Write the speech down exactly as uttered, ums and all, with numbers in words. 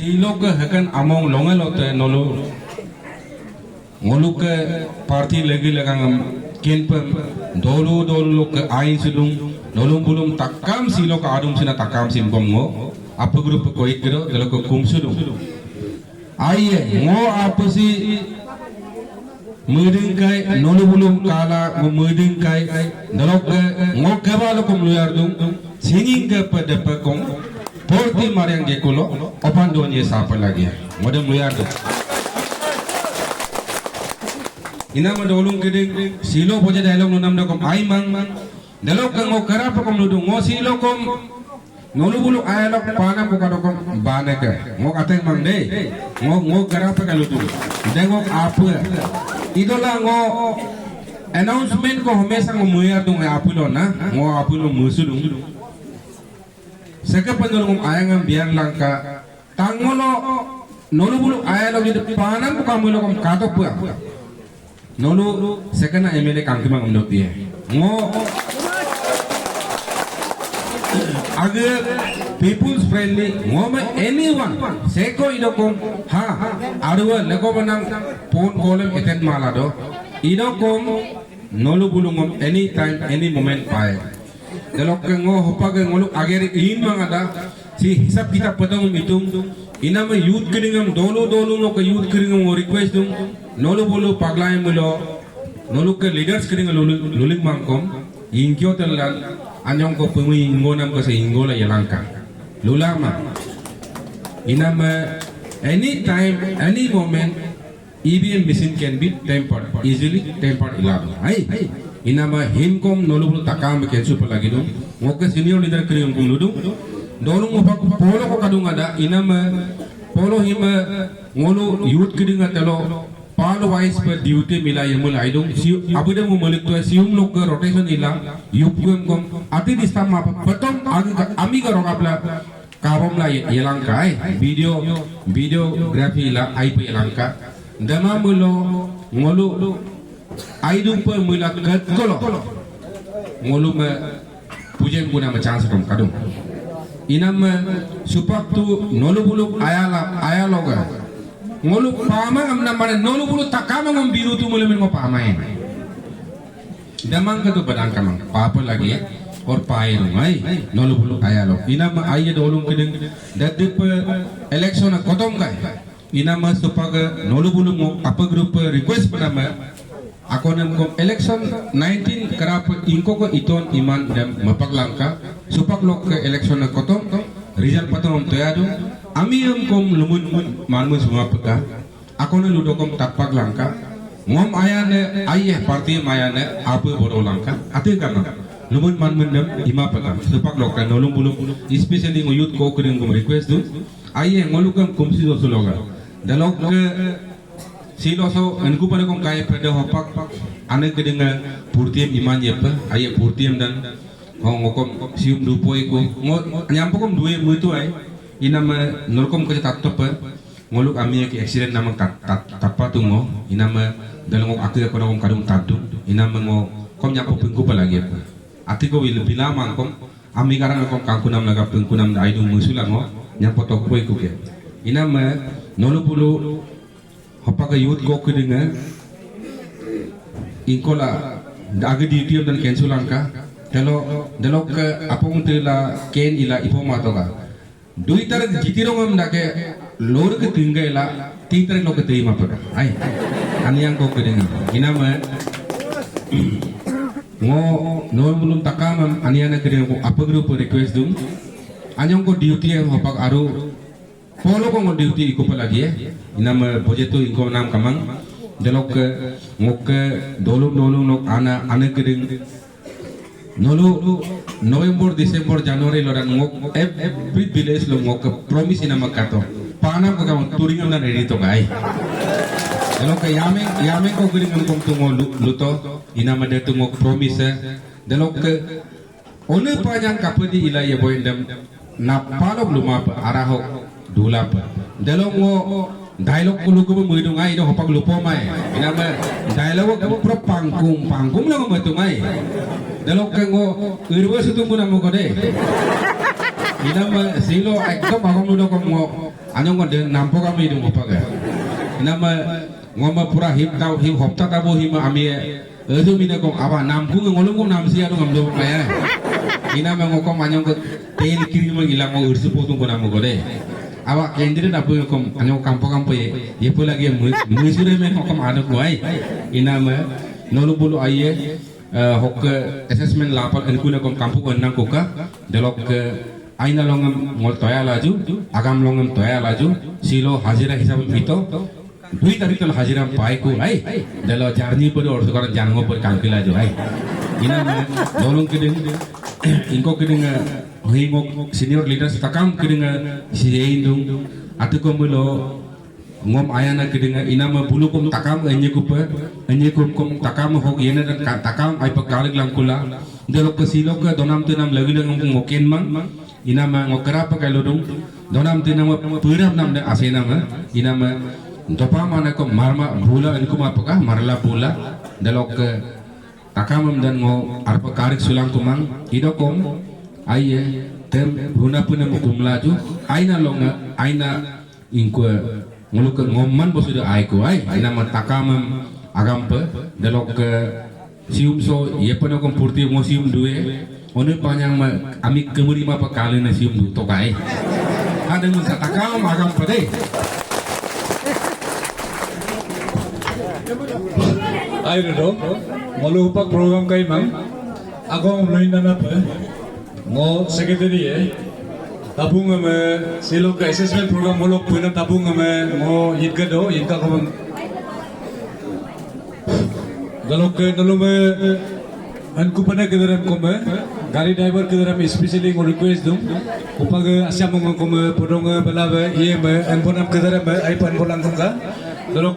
Iloke hekan among longe lote nolu. Ngoluke party legi legangem kenpem dolu dolu loke ain sudung, nolum bulum takam siloke adum sina takam simpom ngo, ape group koit gero, deloke kum sudung. Aiye, ngo ape si medengkai, nolu bulum kala ngo medengkai, delokke ngo kebalokom luyardung, singing ke pedepe kom, porti mariang gekulo, opan donye sapa lagi. Modem luyardung. Inama dolung kedeng, silo boja dialog nunam dokom, aimang, delokke ngo kerape kom ludung, ngo silokom, nolu bulu ayalok panam buka dokom baneke. Ngok ateng mang de. Ngok, ngok garape kalutu. De ngok ape. Idola ngo announcement ko homesa ngo muyar dung ape lo na. Ngo ape lo musu dung. Seke pendol ngom ayangam biar langka. Tangolo nolu bulu ayalok jadi panam buka mulo kom katok pua. Nolu sekena M L A kangkimang emdok dia. Ngo age people's friendly ngome anyone seko idokom ha arua leko benang phone call em attend malado idokom nolu bulu ngom anytime any moment pae. Delokke ngo hopage ngoluk ageri in mangada si hisab kitab petong mitung. Inama youth kedingam dolu dolu noke youth kedingam ngo request dung. Nolu bulu paglai mulo noluke leaders kedingam luling, luling mangkom. Ingkio telan anyong ko pengui inggonam ke se inggola yalangka. Lulama. Inama anytime any moment E V M machine can be tampered, easily tampered ilado. Hai, inama himkom nolu bulu takam kensu pelagi dung. Ngoke senior leader kering kum ludung. Dolung opak polo ko kadung ada, inama polo hima ngolu youth keding atelo palo wise per duty mila yemul aidung. Si abude mu malik tua sium lokke rotation ila yup kuem kom ati distam apa petom agi ami ka rokapla. Kabom la ye-, yelangka, ai. Video, videography la aipe yelangka. Dama mulo ngolu aidupe mula ketkolo. Ngolu me pujen guna me chance kom kadung. Inam me supak tu nolu buluk ayala, ayaloga. Ngolu pama amna mane nolu buluk takama ngom biru tu mula men ngo pama en. Damang ketu badang kamang, papa lagi, or pae rumai, nolu bulu ayalo. Inama aye dolung kedeng, dadipe election na kotom kai. Inama supaga nolu bulu mo apa group request panama, akonem kom election nineteen kerap ingko ko iton iman dem mapak langka, supak lok ke election na kotom, result patom toyadung, ami em kom lumun manmun semua peka, Akone ludokom tatpak langka. Ngom ayane, aye party em ayane, ape bodo langka. Ate kana. Lumun man mendem ima peka. Sepak loka nolung buluk. Especially ngo youth ko kering kom request du. Aye ngolukem kumsi do suloga. Dalok ke siloso enku pada kom kai pada hopak. Ane kedinga purtiem iman yepe. Aye purtiem dan ngo ngokom sium dupoi ko. Ngo nyampokom due mutu ai. Inama nolkom ke tattope. Ngoluk ami ke accident nama tat, tat, tatpa tu ngo, inama dalong aku aku nangom kadung tadung, inama ngo kom nyampo pengkupa lagi apa. Ati ko wil bila mangkom, ami karang akom kangkunam laga pengkunam da aidung musulang ngo, nyampo tokpoi kuke. Inama nolu bulu, hopa ke youth ko kudinga, ingkola, da agi di tiam dan kensulangka, delo, delo ke apong tela ken ila ipo matoka. Dui tarik jitirong em dake lor ke tinggai la, tin tarik lo ke terima peka. Ai, aniang ko kedeng. Inama, ngo, no belum takam em, aniana kedeng ko apa group request dung. Anyong ko duty em hopak aru, polo ko ngo duty iko pa lagi ya. Inama bojeto iko nam kamang. Delok ke, ngok ke, dolung dolung nok ana, ana kedeng. Nolu November, December, January lo dan ngok ev-, every village lo ngok ke promise ina makato. Panam ke kamu turing am dan ready to kai. Delo ke yameng, yameng ko gering ngom tu ngo lu-, luto, ina made tu ngok promise, eh. Delo ke one panyang kapedi ila ye boy dem, Napalok lumape arahok dulape. Delo ngo dialogue kulu kube muidung ai do hopak lupo mai. Inama dialogue pro pangkum, pangkum lo metung ai. Delo ke ngo irwe sutung guna mo kode. Inama silo ekdom agom ludo kom ngo. Anyong ko de nampo kami dung opa ke. Inama ngoma pura hip tau hip hopta tabu hima amie. Edu mine kong aba nampu nge ngolum kong namsi adu ngamdo kaya. Inama ngokom anyong ko tel kiri mang ilang ngo ursu potung ko namu ko de. Aba kendri napu ngokom anyong kampo kampo ye. Ye pula ge mu-, musure me ngokom adu ko ai. Inama nolu bulu aye. Eh, hokke assessment lapal enkuna kom kampu ennang kuka, delok ke aina longem ngol toya laju, agam longem toya laju, silo hajira hisab ito, dui tarik tol hajira paiku, ai, delo jarni pede orsukaran jango pede kangki laju, ai. Ina me, dolung kiding, ingko kiding, eh, hingok senior leaders takam kiding, eh, si indung, atu ko mulo, Ngom ayana kídínga inama bulukom takam enyekupe, enyekukom takam hok yene dan ka-, takam aipe karik langkula. Delokke silokke donam tínam lagi lagi ngom mokenmang, inama ngokerape kailodung, donam tínam purap nam de asenama, inama dopa mana ko marma bula enkuma peka, marla bula, delokke takamem dan ngo arpe karik sulangkumang, idokom, aiye, tem, runa puna mukum laju, aina longa, aina Ingkue nguluke ngomman bosudu aiku ai, inama takamem agampe, delokke sium so, yepene kom purti ngo sium due, one panyang ma ami kemuri mapa kalina sium du tokai. Ada mun takamem agampe de. Ai redo, ngolu upak program kaimang, agom loin nanape, Ngo secretary e, tabung eme, silok ke assessment program molok puna tabung eme, ngo yitga do, yitga ko. Galok ke nolume, anku pana kídarem kome, gari driver kídarem especially ngo request dung, upage asyam ngo kome, podonge, belabe, iye me, anbonam kídarem, aipa anbolang kongka. Galok